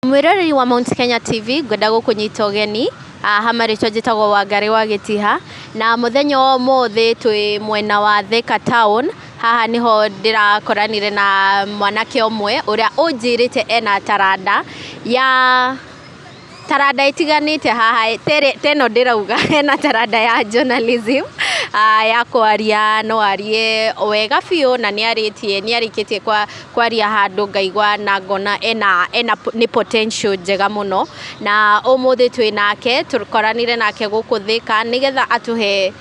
Mwĩroreri wa Mount Kenya TV, ngwenda gũkũnyita ũgeni haha. Marĩtwa njĩtagwo Wangarĩ wa Gĩtiha, na mũthenya wa ũmũthĩ twĩ mwena wa Thika Town. Haha nĩho ndĩrakoranire na mwanake ũmwe ũrĩa ũnjĩrĩte ena taranda ya taranda ĩtiganĩte. Haha teno ndĩrauga hena taranda ya journalism, ya kwaria, no arie wega biũ, na nĩ arĩtie, nĩ arĩkĩtie kwaria handũ ngaigua na ngona ena nĩ potential njega mũno. Na ũmũthĩ twĩ nake, tũkoranire nake gũkũ Thika nĩgetha atũhe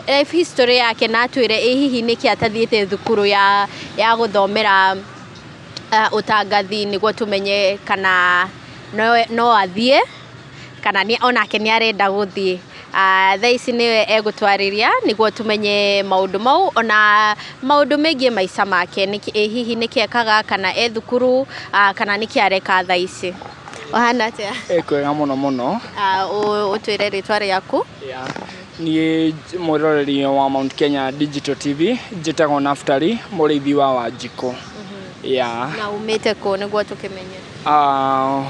life history yake na atwĩre ĩ hihi nĩkĩ atathiĩte thukuru ya gũthomera ũtangathi, nĩguo tũmenye kana no athiĩ kana nĩ onake nĩ arenda gũthiĩ. Thaa ici nĩwe egũtwarĩria nĩguo tũmenye maũndũ mau, ona maũndũ megiĩ maica make, ĩ hihi nĩkĩ ekaga, kana e thukuru, kana nĩkĩ areka thaa ici. Ũhana atĩa? Ĩ kwega mũno mũno. Ũtwĩre rĩtwa rĩaku. Yeah. Niĩ, mwĩroreri wa Mount Kenya Digital TV, njĩtagwo Naftali Mũrĩithi wa Wanjikũ. Yeah. Na umĩte kũ nĩguo tũkĩmenye?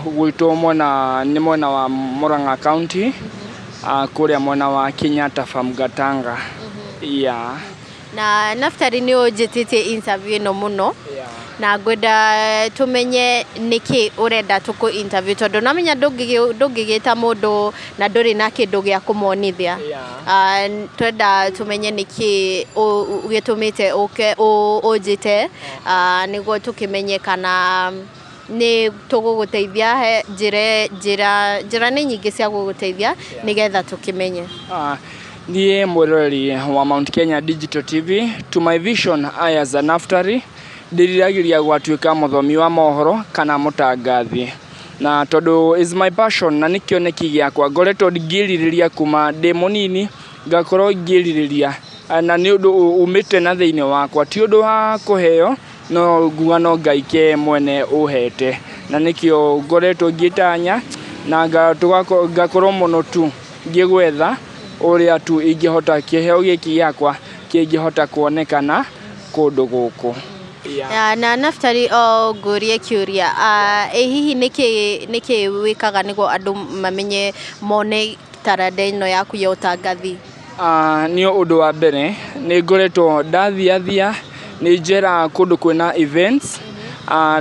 Gwitũ mwena nĩ mwena wa Murang'a County, kũrĩa mwena wa Kenyatta Farm, Gatanga. Yeah. Na Naftali, nĩ ũnjĩtĩtie interview ĩno mũno, na ngwenda tũmenye nĩkĩ ũrenda tũkũ interview, tondũ namenya ndũngĩgĩta mũndũ na ndũrĩ na kĩndũ gĩa kũmonithia. Twenda tũmenye nĩkĩ gĩtũmĩte ũke ũnjĩte, nĩguo tũkĩmenye kana nĩ tũgũgũteithia. He njĩra nĩ nyingĩ cia gũgũteithia nĩgetha tũkĩmenye. Niĩ mwĩroreri wa Mount Kenya Digital TV, to my vision, I as a Naftali ndĩriragĩria gwatuĩka mũthomi wa mohoro kana mũtangathi, na tondũ is my passion na nĩ kĩoneki gĩakwa ngoretwo ngĩrirĩria kuma ndĩ mũnini, ngakorwo ngĩrirĩria, na nĩ ũndũ umĩte na thĩinĩ wakwa, ti ũndũ wa kũheo, no nguga no Ngai ke mwene ũhete, na nĩkĩo ngoretwo ngĩtanya na ngakorwo mũno tu ngĩgwetha ũrĩa tu ingĩhota kĩheo gĩkĩ gĩakwa kĩngĩhota kuonekana kũndũ gũkũ. Yeah. Na Naftali, o ngũrie kĩũria, ĩ hihi nĩkĩ wĩkaga nĩguo andũ mamenye, mone taranda ĩno yaku ya ũtangathi? Nĩ ũndũ wa mbere nĩ ngoretwo ndathiathia, nĩ njeraga kũndũ kwĩna events.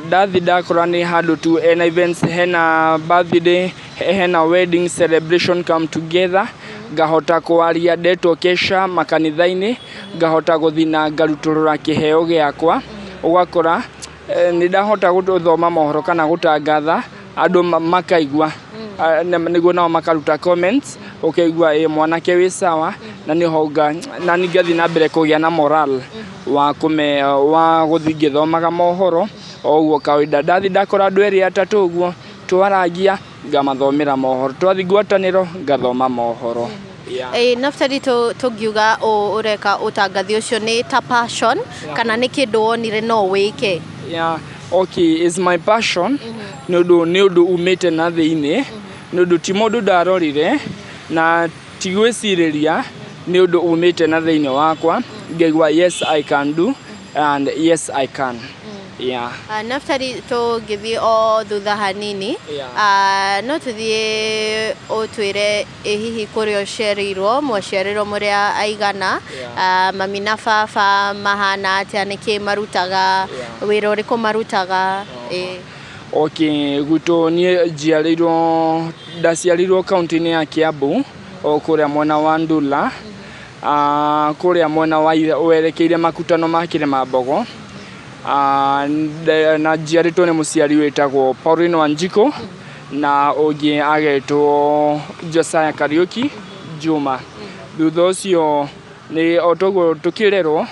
Ndathi ndakora nĩ handũ tu ena events, hena birthday, hena wedding celebration, come together, ngahota kwaria. Ndetwo kesha makanitha-inĩ, ngahota gũthiĩ na ngarutũrũra kĩheo gĩakwa. Ũgakora nĩ ndahota gũthoma mohoro kana gũtangatha, andũ makaigua, nĩguo nao makaruta comments, ũkaigua ĩ mwanake wĩ sawa, na nĩho na nĩ ngathiĩ na mbere kũgĩa na moral wa kũme wa gũthiĩ ngĩthomaga mohoro o ũguo kawaida. Ndathiĩ ndakora andũ erĩ atatũ ũguo twarangia, ngamathomera mohoro, twathiĩ ngwatanĩro ngathoma mohoro. Yeah. Ĩ Naftali, tũngiuga ũreka ũtangathi ũcio nĩ ta passion kana nĩ kĩndũ wonire no wĩke? Yeah, okay, is my passion, nĩ ũndũ umĩte na thĩinĩ, nĩ ũndũ ti mũndũ ndarorire na ti gwĩcirĩria, nĩ ũndũ umĩte na thĩinĩ wakwa, ngaigua yes, I can do, and yes, I can. Yeah. Naftali, tũngĩthiĩ o thutha hanini, no tũthiĩ ũtwĩre ĩ hihi kũrĩa ũciarĩirwo, mwaciarĩrwo mũrĩ aigana? Mami na baba mahana atĩa? Nĩkĩ marutaga? Wĩra ũrĩkũ marutaga? Ĩ. Okay, gwitũ niĩ njiarĩirwo, ndaciarĩirwo kaunti-inĩ ya Kiambu, o kũrĩa mwena wa Ndula, kũrĩa mwena wa werekeire makutano ma Kĩrĩma-Mbogo. Na njiarĩtwo nĩ mũciari wĩtagwo Pauline Wanjikũ na ũngĩ agetwo Josiah Kariũki Juma. Thutha ũcio nĩ o toguo tũkĩrerwo,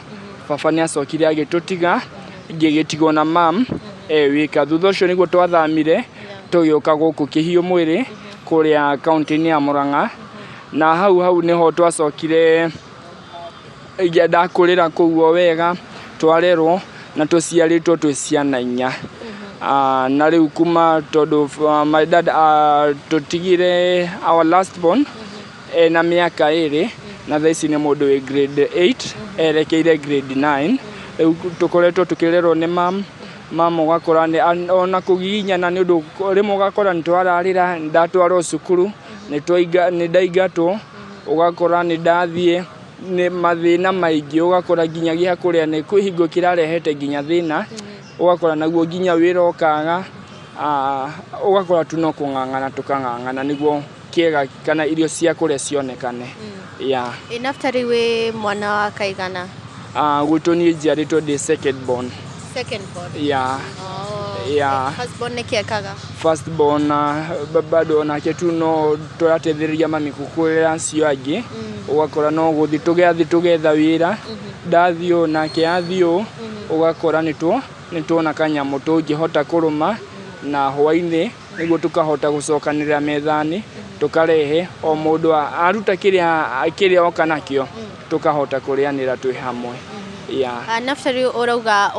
baba nĩ acokire agĩtũtiga, ngĩgĩtigwo na mam e wika. Thutha ũcio nĩguo twathamire tũgĩũka gũkũ Kĩhiũ Mwĩrĩ, kũrĩa kaunti-inĩ ya Mũrang'a, na hau hau nĩho twacokire ndakũrĩra kũu o wega, twarerwo na tũciarĩtwo twĩ ciana 4. Na rĩu kuma tondũ my dad tũtigire our last born ena mĩaka 2, na thaa ici nĩ mũndũ wĩ grade 8 erekeire grade 9. Rĩu tũkoretwo tũkĩrerwo nĩ mam. Mama ũgakora ona kũgiginyana nĩ ũndũ rĩmwe ũgakora nĩ twararĩra, nĩ ndatwarwo cukuru, nĩ ndaingatwo, ũgakora nĩ ndathiĩ nĩ mathĩna maingĩ, ũgakora nginya gĩa kũrĩa nĩ kwĩ hingo kĩrarehete nginya thĩna, ũgakora naguo nginya wĩra ũkaga, ũgakora tu no kũng'ang'ana tũkang'ang'ana nĩguo kĩega kana irio cia kũrĩa cionekane. Yeah. Ĩ Naftali wĩ mwana wa kaigana? Gwitũ niĩ njiarĩtwo ndĩ second born. Second born. Yeah. Oh. Yeah. First born nĩkĩ ekaga? First born bado onake tu no tũrateithĩrĩria mami kũkũrĩra acio angĩ, ũgakora no gũthiĩ tũgathiĩ tũgetha wĩra, ndathiĩ ũũ nake athiĩ ũũ, ũgakora nĩtuona kanyamũ tũngĩhota kũrũma na hwainĩ nĩguo tũkahota gũcokanĩrĩra methani, tũkarehe o mũndũ aruta kĩrĩa oka nakĩo, tũkahota kũrĩanĩra twĩ hamwe. Yeah. Naftali ũrauga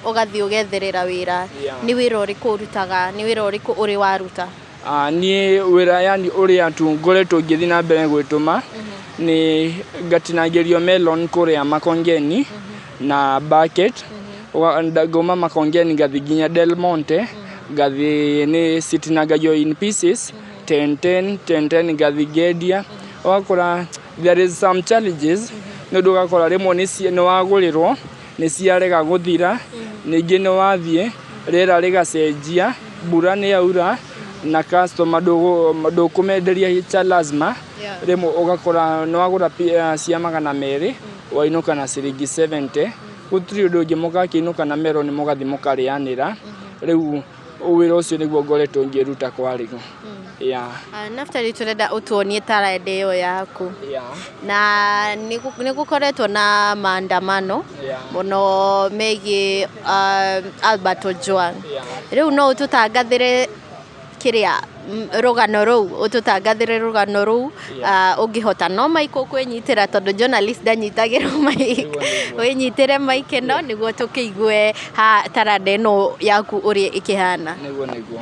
ũgathiĩ ũgetherera wĩra. Yeah. Nĩ wĩra ũrĩkũ ũrutaga? Nĩ wĩra ũrĩkũ ũrĩ waruta? Niĩ wĩra yani ũrĩa tu ngoretwo ngĩthiĩ na mbere gwĩtũma nĩ ngatinangĩrio melon kũrĩa Makongeni na bucket, ngauma Makongeni ngathiĩ nginya Del Monte, ngathiĩ nĩ citinangagio in pieces 10 10 10 10 ngathiĩ ngendia. Ũgakora there is some challenges nĩ ũndũ ũgakora rĩmwe nĩ wagũrĩrwo nĩ ciarega gũthira, ningĩ nĩ wathiĩ rĩera rĩgacenjia, mbura nĩ yaura na customer ndũkũmenderia cha lazima. Rĩmwe ũgakora nĩ wagũra cia 200 wainũka na ciringi 70, gũtirĩ ũndũ ũngĩ mũgakĩinũka na melon mũgathiĩ mũkarĩanĩra. Rĩu wĩra ũcio nĩguo ngoretwo ngĩruta kwa rĩu. Yeah. Naftali tũrenda ũtuonie taranda ĩyo yaku. Yeah. Na nĩ gũkoretwo na maandamano mũno megiĩ Albert Ojwang. Yeah. Rĩu no ũtũtangathĩre kĩrĩa rũgano rũu, ũtũtangathĩre rũgano rũu ũngĩhota. No mic ũkwĩnyitĩra tondũ journalist ndanyitagĩrwo mic. Wĩnyitĩre mic ĩno nĩguo tũkĩigue ha taranda ĩno yaku ũrĩa ĩkĩhana. Nĩguo nĩguo.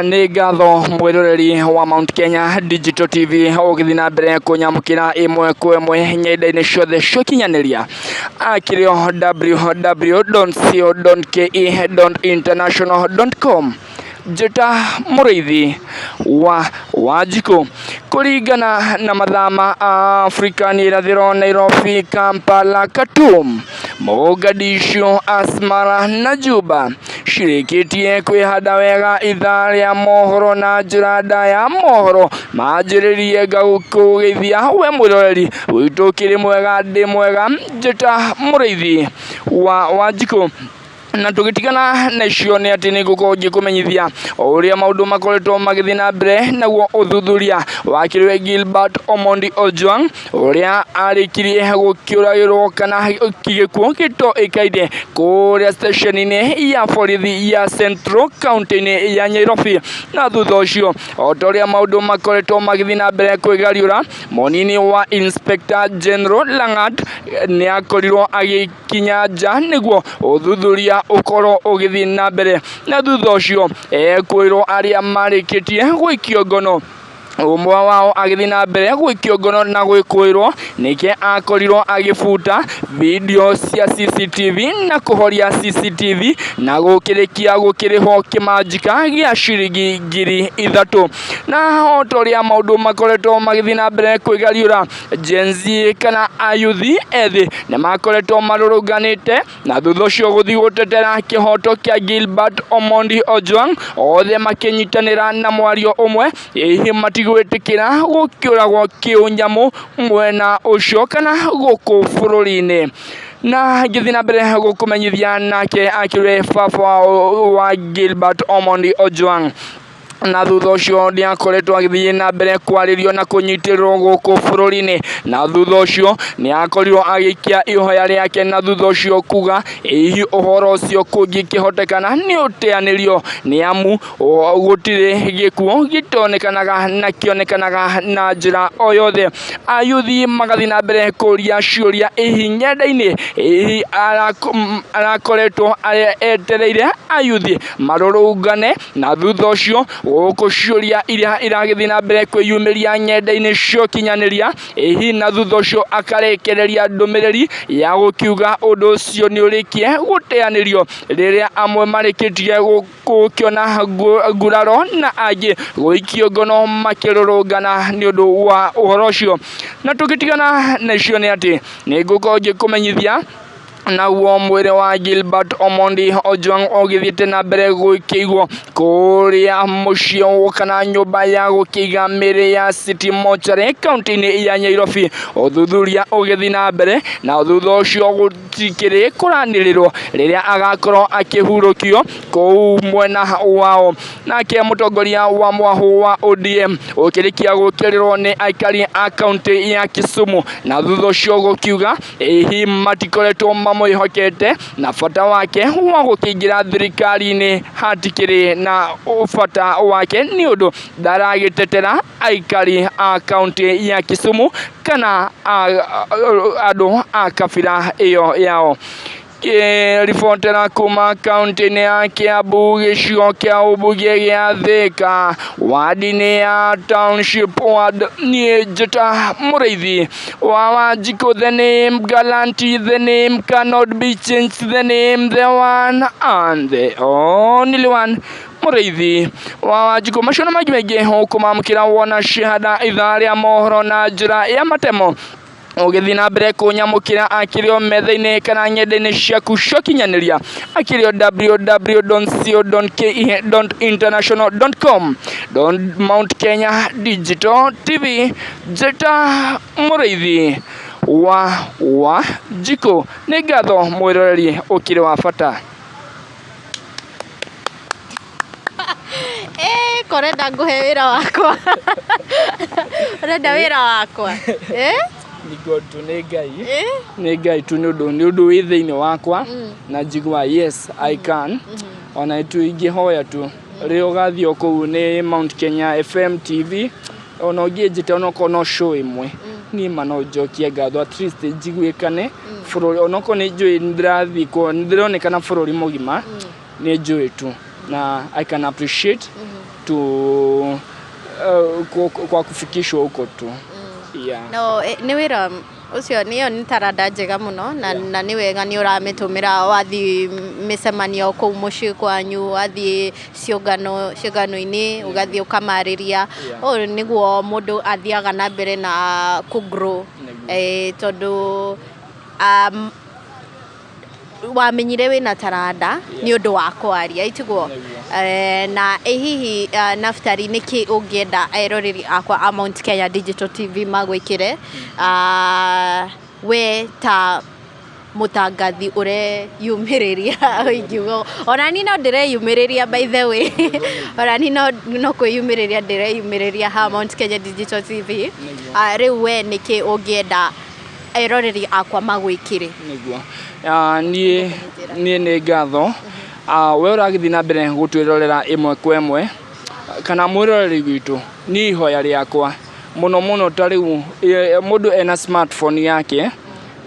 Nĩ ngatho mwĩroreri wa Mount Kenya Digital TV ũgĩthiĩ na mbere kũnyamũkĩra ĩmwe kwa ĩmwe ng'enda-inĩ ciothe cia ũkinyanĩria akĩrĩ o www.co.ke.international.com. Njĩta mũrĩithi wa Wanjikũ kũringana na mathaa ma Afrika nĩ irathĩro, Nairobi, Kampala, Khartoum, Mogadishu, Asmara na Juba cirĩkĩtie kwĩhanda wega ithaa rĩa mohoro na njĩra ndaya mohoro manjĩrĩrie ngagũkũgeithia we mwĩroreri witũ kĩrĩ mwega ndĩ mwega. Njĩta mũrĩithi wa Wanjikũ na tũgĩtigana na icio nĩ atĩ nĩ ngũkorwo ngĩkũmenyithia o ũrĩa maũndũ makoretwo magĩthiĩ na mbere naguo ũthuthuria wa kĩrĩwe Gilbert Omondi Ojwang ũrĩa arĩkirie gũkĩũragĩrwo kana gĩkuũ gĩtoĩkaine kũrĩa station-inĩ ya borithi ya Central county-inĩ ya Nairobi. Na thutha ũcio o ta ũrĩa maũndũ makoretwo magĩthiĩ na mbere kwĩgariũra, mũnini wa Inspector General Langat nĩ akorirwo agĩkinya nja nĩguo ũthuthuria ũkorwo ũgĩthiĩ na mbere. Na thutha ũcio ekwĩrwo arĩa marĩkĩtie gũikio ngono, ũmwe wao agĩthiĩ na mbere gũikio ngono na gwĩkũĩrwo nĩkĩ akorirwo agĩbuta video cia CCTV na kũhoria CCTV na gũkĩrĩkia gũkĩrĩhwo kĩmanjĩka gĩa ciringi 3,000. Na o ta ũrĩa maũndũ makoretwo magĩthiĩ na mbere kwĩgariũra, Gen Z kana ayuthi ethĩ nĩ makoretwo marũrũnganĩte na thutha ũcio gũthiĩ gũtetera kĩhoto kĩa Gilbert Omondi Ojwang, othe makĩnyitanĩra na mwario ũmwe hihi matigwĩtĩkĩra gũkĩũragwo kĩũnyamũ mwena ũcio kana gũkũ bũrũri-inĩ. Na ngĩthiĩ na mbere gũkũmenyithia nake akĩrĩ baba wa Gilbert Omondi Ojwang na thutha ũcio nĩ akoretwo agĩthiĩ na mbere kwarĩrio na kũnyitĩrĩrwo gũkũ bũrũri-inĩ. Na thutha ũcio nĩ akorirwo agĩikia ihoya rĩake na thutha ũcio kuga hihi ũhoro ũcio kũngĩkĩhotekana nĩ ũteanĩrio, nĩ amu gũtirĩ gĩkuũ gĩtonekanaga na kĩonekanaga na njĩra o yothe. Ayuthi magathiĩ na mbere kũria ciũria hihi ng'enda-inĩ, hihi arakoretwo etereire ayuthi marũrũngane na thutha ũcio Gũkũ ciũria iria iragĩthiĩ na mbere kwĩyumĩria ng'enda-inĩ cia ũkinyanĩria, ĩ hihi na thutha ũcio akarekereria ndũmĩrĩri ya gũkiuga ũndũ ũcio nĩ ũrĩkie gũteanĩrio, rĩrĩa amwe marĩkĩtie gũkĩona nguraro na angĩ gũikio ngono makĩrũrũngana nĩ ũndũ wa ũhoro ũcio. Na tũgĩtigana na icio nĩ atĩ nĩ ngũkorwo ngĩkũmenyithia naguo mwĩrĩ wa Gilbert Omondi Ojwang ũgĩthiĩte na mbere gũkĩigwo kũrĩa mũciĩ kana nyũmba ya gũkĩiga mĩrĩ ya City Mortuary kaunti-inĩ ya Nairobi, ũthuthuria ũgĩthiĩ na mbere na thutha ũcio gũtikĩrĩ kũranĩrĩrwo rĩrĩa agakorwo akĩhurũkio kũu mwena wao. Nake mũtongoria wa mwahũ wa ODM ũkĩrĩkia gũkĩrĩrwo nĩ aikari a kaunti ya Kisumu na thutha ũcio gũkiuga hihi matikoretwo mamwĩhokete na bata wake wa gũkĩingĩra thirikari-inĩ hatikĩrĩ na bata wake nĩ ũndũ ndaragĩtetera aikari a kaunti ya Kisumu kana andũ a kabira ĩyo yao. Ribotera kuma kaunti-inĩ ya Kiambu gĩcigo kĩa ũmbunge gĩa Thika wadi-inĩ ya Township Ward, niĩ njĩta Mũrĩithi wa Wanjikũ. The name Galanti, the name cannot be changed, the name, the one and the only one, Mũrĩithi wa Wanjikũ. Macio na mangĩ maingĩ ũkũmamũkĩra wona cihanda ithaa rĩa mohoro na njĩra ya matemo ũgĩthiĩ na mbere kũnyamũkĩra akĩrĩ o metha-inĩ kana ng'enda-inĩ ciaku cia ũkinyanĩria, akĩrĩ o www.co.ke.international.com Mount Kenya Digital TV. Njĩta Mũrĩithi wa Wanjikũ. Nĩ ngatho mwĩroreri, ũkĩrĩ wa bata. Eh, korenda ngũhe wĩra wakwa, ũrenda wĩra wakwa, eh? Nĩ God tu, nĩ Ngai. Nĩ Ngai tu, nĩ ũndũ wĩ thĩinĩ wakwa na njigua yes, I can. Ona tu ingĩhoya tu rĩrĩa ũgathiĩ o kũu nĩ Mount Kenya FM TV, ona ũngĩnjĩta onokorwo no show ĩmwe, niĩ ma no njokie ngatho, at least njiguĩkane bũrũri, onokorwo nĩ njũĩ nĩ ndĩrathiĩ nĩ ndĩronekana bũrũri mũgima, nĩ njũĩ tu na I can appreciate to kwa kufikishwa huko tu, yeah. No nĩ wĩra ũcio, nĩyo nĩ taranda njega mũno na nĩ wega nĩ ũramĩtũmĩra wathiĩ mĩcemanio kũu mũciĩ kwanyu, wathiĩ ciũngano ciũngano-inĩ, ũgathiĩ ũkamarĩria. Ũũ nĩguo mũndũ athiaga na mbere na kũ grow. Tondũ wamenyire wĩna taranda nĩ ũndũ wa kwaria, itiguo? Na ĩ hihi Naftali, nĩkĩ ũngĩenda eroreri akwa a Mount Kenya Digital TV magwĩkĩre we ta mũtangathi ũreyumĩrĩria? Ingiuga ona niĩ no ndĩreyumĩrĩria, by the way, ona niĩ no kwĩyumĩrĩria ndĩreyumĩrĩria ha Mount Kenya Digital TV. Rĩu we nĩkĩ ũngĩenda eroreri akwa magwĩkĩre? Nĩguo. Niĩ nĩ ngatho we ũragĩthiĩ na mbere gũtwĩrorera ĩmwe kwa ĩmwe kana mwĩroreri witũ. Niĩ ihoya rĩakwa mũno mũno, ta rĩu mũndũ ena smartphone yake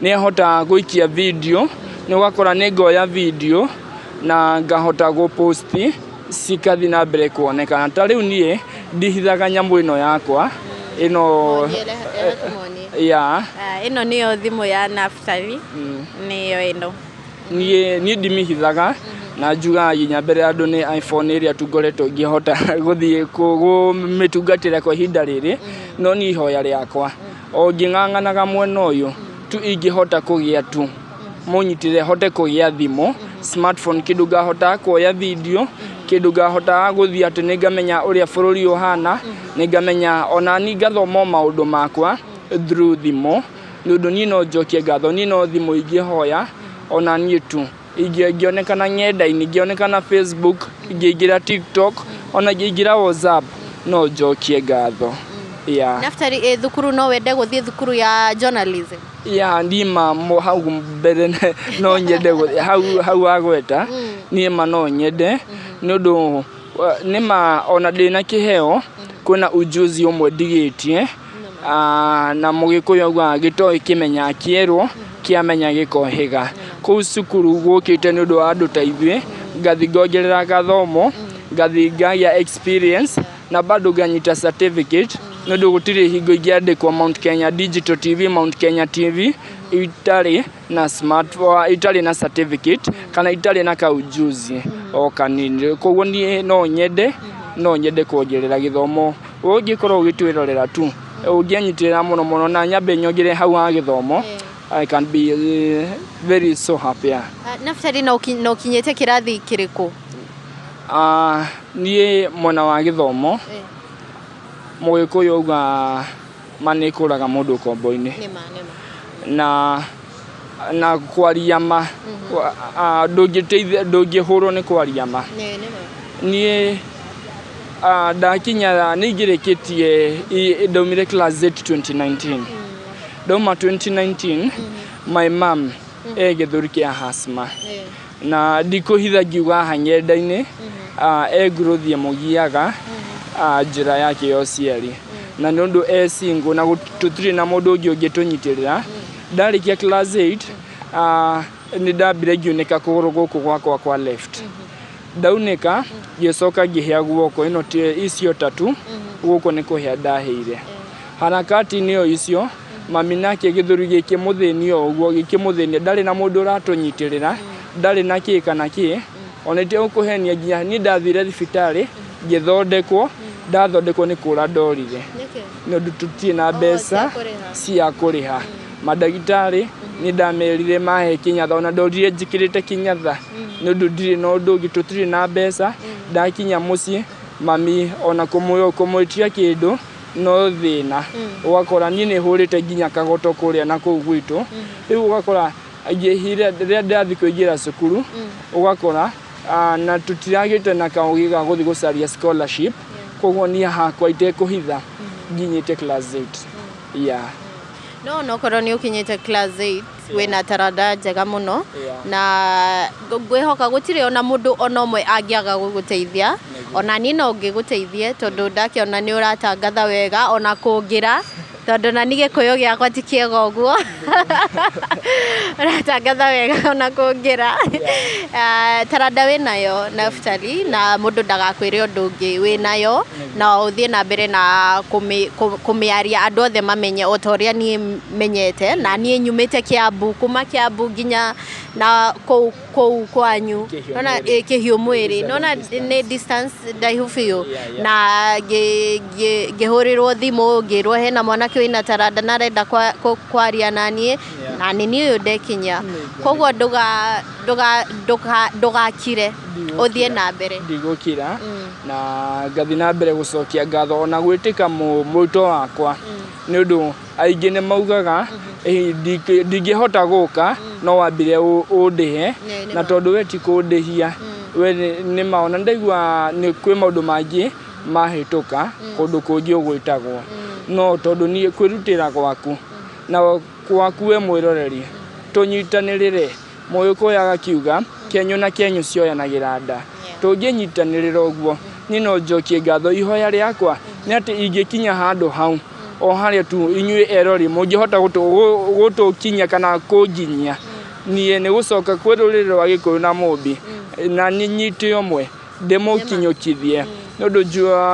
nĩ ahotaga gũikia video, nĩ ũgakora nĩ ngoya video na ngahota gũ post, cikathiĩ na mbere kuonekana. Ta rĩu niĩ ndihithaga nyamũ ĩno yakwa ĩno ya Ĩno nĩyo thimũ ya Naftali, nĩyo ĩno. Niĩ ndimĩhithaga na njugaga nginya mbere ya andũ nĩ iPhone ĩrĩa tu ngoretwo ngĩhota gũthiĩ kũmĩtungatĩra kwa ihinda rĩrĩ. No niĩ ihoya rĩakwa, o ngĩng'ang'anaga mwena ũyũ tu, ingĩhota kũgĩa tu mũnyitĩrĩre, hote kũgĩa thimũ smartphone, kĩndũ ngahota kuoya video, kĩndũ ngahota gũthiĩ atĩ nĩ ngamenya ũrĩa bũrũri ũhana, nĩ ngamenya ona niĩ ngathoma o maũndũ makwa through thimũ. Nĩ ũndũ niĩ no njokie ngatho, niĩ no thimũ ingĩhoya ona niĩ tu ingĩonekana ng'enda-inĩ, ingĩonekana Facebook, ingĩingĩra TikTok, ona ingĩingĩra WhatsApp, no njokie ngatho, yeah. Naftali, ĩ thukuru no wende gũthiĩ thukuru ya journalism? Ya, ndima hau mbere no nyende hau wagweta, niĩ ma no nyende, nĩ ũndũ nĩma ona ndĩna kĩheo, kwĩna ujuzi ũmwe ndigĩtie. Na Mũgĩkũyũ augaga gĩtoĩ kĩmenya kĩerwo, kĩamenya gĩkohĩga. Kũu cukuru gũkĩte nĩ ũndũ wa andũ ta ithuĩ, ngathi ngongerera gathomo. Ngathiĩ ngagĩa experience na bado nganyita certificate, nĩ ũndũ gũtirĩ hingo ingĩandĩkwo Mount Kenya Digital TV, Mount Kenya TV itarĩ na smart, itarĩ na certificate kana itarĩ na kaujuzi o kanini. Koguo niĩ no nyende kuongerera gĩthomo. Ũngĩkorwo ũgĩtwĩrorera tu, ũngĩanyitĩrĩra mũno mũno na nyambe nyongerere hau ha gĩthomo, I can be very so happy, yeah. Naftali, na ũkinyĩte kĩrathi kĩrĩkũ? Niĩ mwena wa gĩthomo, Mũgĩkũyũ auga ma nĩ kũraga mũndũ ũkombo-inĩ. Nĩma nĩma. Na kwaria ma, ndũngĩteithia, ndũngĩhũrwo nĩ kwaria ma. Nĩma. Niĩ ndakinya nĩ ingĩrĩkĩtie, ndaumire class 8 2019. Ndauma 2019, my mom e gĩthũri kĩa asthma, na ndikũhitha ngiuga haha ng'enda-inĩ, e growth ĩmũgiaga njĩra yake ya ũciari, na nĩ ũndũ e single na tũtirĩ na mũndũ ũngĩ ũngĩtũnyitĩrĩra. Ndarĩkia class 8, nĩ ndambire ngiunĩka kũgũrũ gũkũ gwakwa kwa left. Ndaunĩka, ngĩcoka ngĩhĩa guoko ĩno icio tatu gũkũ nĩ kũhĩa ndahĩire. Harakati-inĩ o icio, mami nake gĩthũri gĩkĩmũthĩnia o ũguo gĩkĩmũthĩnia, ndarĩ na mũndũ ũratũnyitĩrĩra, ndarĩ na kĩ kana kĩ. Ona itegũkũhenia, nginya niĩ ndathire thibitarĩ ngĩthondekwo, ndathondekwo nĩ kũra ndorire, nĩ ũndũ tũtirĩ na mbeca cia kũrĩha mandagĩtarĩ. Nĩ ndamerire mahe kĩnyatha, ona ndorire njĩkĩrĩte kĩnyatha, nĩ ũndũ ndirĩ na ũndũ ũngĩ, tũtirĩ na mbeca. Ndakinya mũciĩ, mami ona kũmwĩtia kĩndũ no thĩna. Ũgakora niĩ nĩ hũrĩte nginya kagoto kũrĩa na kũu gwitũ. Rĩu ũgakora rĩrĩa ndĩrathiĩ kũingĩra cukuru, ũgakora na tũtiragĩte na kaũgĩ ga gũthiĩ gũcaria scholarship. Koguo niĩ hakwa itekũhitha nginyĩte class 8, yeah. No onokorwo nĩ ũkinyĩte class 8, wĩna taranda njega mũno, na ngwĩhoka gũtirĩ ona mũndũ ona ũmwe angĩaga gũgũteithia. Ona niĩ no ngĩgũteithie, tondũ ndakĩona nĩ ũratangatha wega ona kũngĩra, tondũ na niĩ Gĩkũyũ gĩakwa ti kĩega ũguo. Ũratangatha wega ona kũngĩra. Taranda wĩnayo, Naftali, na mũndũ ndagakwĩre ũndũ ũngĩ. Wĩnayo na ũthiĩ na mbere na kũmĩaria andũ othe mamenye, o ta ũrĩa niĩ menyete. Na niĩ nyumĩte Kiambu, kuma Kiambu nginya na kũu kwanyu. Kĩhiũ Nona mwĩrĩ. Kĩhiũ mwĩrĩ, nona nĩ distance ndaihu biũ. Na ngĩhũrĩrwo thimũ ngĩrwo hena mwanake wĩna taranda na arenda kwaria na niĩ, na nĩ niĩ ũyũ ndekinyia. Koguo ndũgakire, ũthiĩ na mbere. Ndigũkira, na ngathiĩ na mbere gũcokia ngatho ona gwĩtĩka mwĩto wakwa, nĩ ũndũ aingĩ nĩ maugaga, "Ĩ, ndingĩhota gũka, no wambire ũndĩhe." Nĩ Na ma. tondũ we ti kũndĩhia, we nĩ ma ona ndaigua nĩ kwĩ maũndũ mangĩ mahĩtũka kũndũ kũngĩ ũgwĩtagwo, no tondũ niĩ kwĩrutĩra gwaku na gwaku we mwĩroreri, tũnyitanĩrĩre. Mũgĩkũyũ agakiuga kenyũ na kenyũ cioyanagĩra nda. Tũngĩnyitanĩrĩra ũguo, niĩ no njokie ngatho. Ihoya rĩakwa nĩ atĩ ingĩkinya handũ hau o harĩa tu inyuĩ erori mũngĩhota gũtũkinyia kana kũnginyia, niĩ nĩ gũcoka kwĩ rũrĩrĩ rwa Gĩkũyũ na Mũmbi, na nĩ nyite ũmwe ndĩmũkinyũkithie, nĩ ũndũ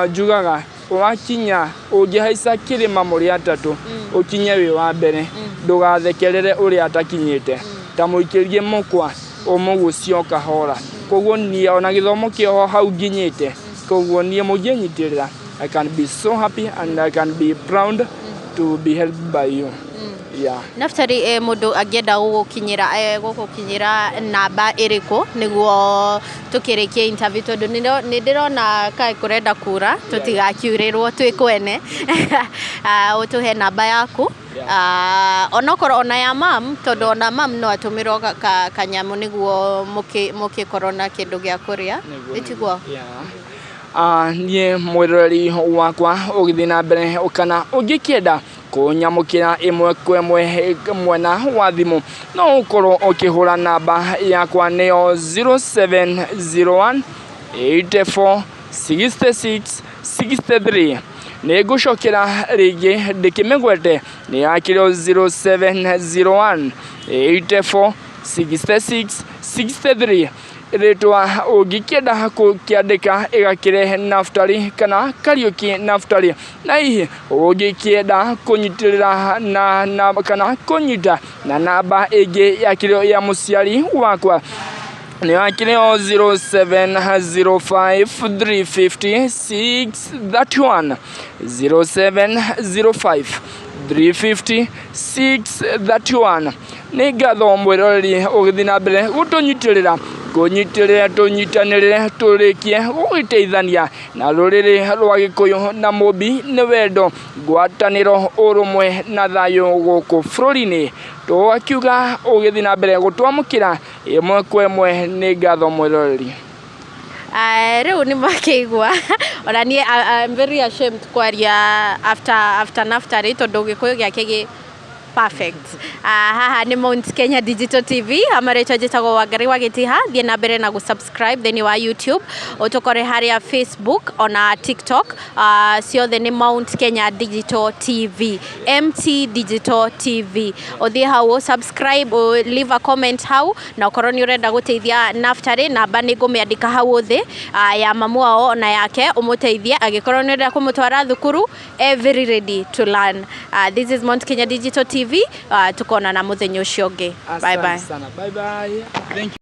njugaga wakinya ũngĩhaica kĩrĩma mũrĩ atatũ, ũkinye wĩ wa mbere, ndũgathekerere ũrĩa atakinyĩte, ta mũikĩrie mũkwa ũmũgucie o kahora. Koguo niĩ ona gĩthomo kĩoho hau nginyĩte, koguo niĩ mũngĩnyitĩrĩra, I can be so happy and I can be proud to be helped by you, yeah. Naftali, mũndũ angĩenda gũgũkinyĩra namba ĩrĩkũ nĩguo tũkĩrĩkie interview, tondũ nĩ ndĩrona kaĩ kũrenda kura, tũtigakiurĩrwo twĩ kwene? Ũtũhe namba yaku, onokorwo ona ya mam, tondũ ona mam no atũmĩrwo kanyamũ nĩguo mũkĩkorwo na kĩndũ gĩa kũrĩa. Ĩtiguo? Yeah. Niĩ mwĩroreri wakwa ũgĩthiĩ na mbere kana ũngĩkĩenda kũnyamũkĩra ĩmwe kwa ĩmwe mwena wa thimũ, no ũkorwo ũkĩhũra namba yakwa, nĩyo 0701 84 66 63. Nĩ ngũcokera rĩngĩ ndĩkĩmĩgwete, nĩ yakĩrĩo 0701 84 66 63. Rĩtwa ũngĩkĩenda gũkĩandĩka ĩgakĩrehe Naftali kana Kariũki Naftali, na hihi ũngĩkĩenda kũnyitĩrĩra na kana kũnyita na namba ĩngĩ ya kĩrĩo ya mũciari wakwa nĩ wakĩrĩo 0705 350 631, 0705 350 631. Nĩ ngatho mwĩroreri ũgĩthiĩ na mbere gũtũnyitĩrĩra, kũnyitĩrĩra, tũnyitanĩrĩre, tũrĩkie gũgĩteithania na rũrĩrĩ rwa Gĩkũyũ na Mũmbi nĩ wendo, ngwatanĩro, ũrũmwe na thayũ gũkũ bũrũri-inĩ. Tũgakiuga ũgĩthiĩ na mbere gũtwamũkĩra ĩmwe kwa ĩmwe. Nĩ ngatho mwĩroreri. Rĩu nĩ makĩigua ona niĩ I'm very ashamed kwaria after Naftali tondũ Gĩkũyũ gĩake gĩ perfect. Haha nĩ Mount Kenya Digital TV, amarĩtwa njĩtagwo Wangari wa Gĩtiha. Thiĩ na mbere na gũsubscribe thĩinĩ wa YouTube, ũtũkore harĩa Facebook ona TikTok, ciothe nĩ Mount Kenya Digital TV, MT Digital TV. Ũthiĩ hau subscribe, leave a comment hau, na ũkorwo nĩ ũrenda gũteithia Naftali, namba nĩ ngũmĩandĩka hau thĩ, ya mamu wao na yake, ũmũteithie angĩkorwo nĩ ũrenda kũmũtwara thukuru, every ready to learn. This is Mount Kenya Digital TV. Tukonana mũthenya ũcio ũngĩ. Bye bye. Asante sana. Bye bye. Thank you.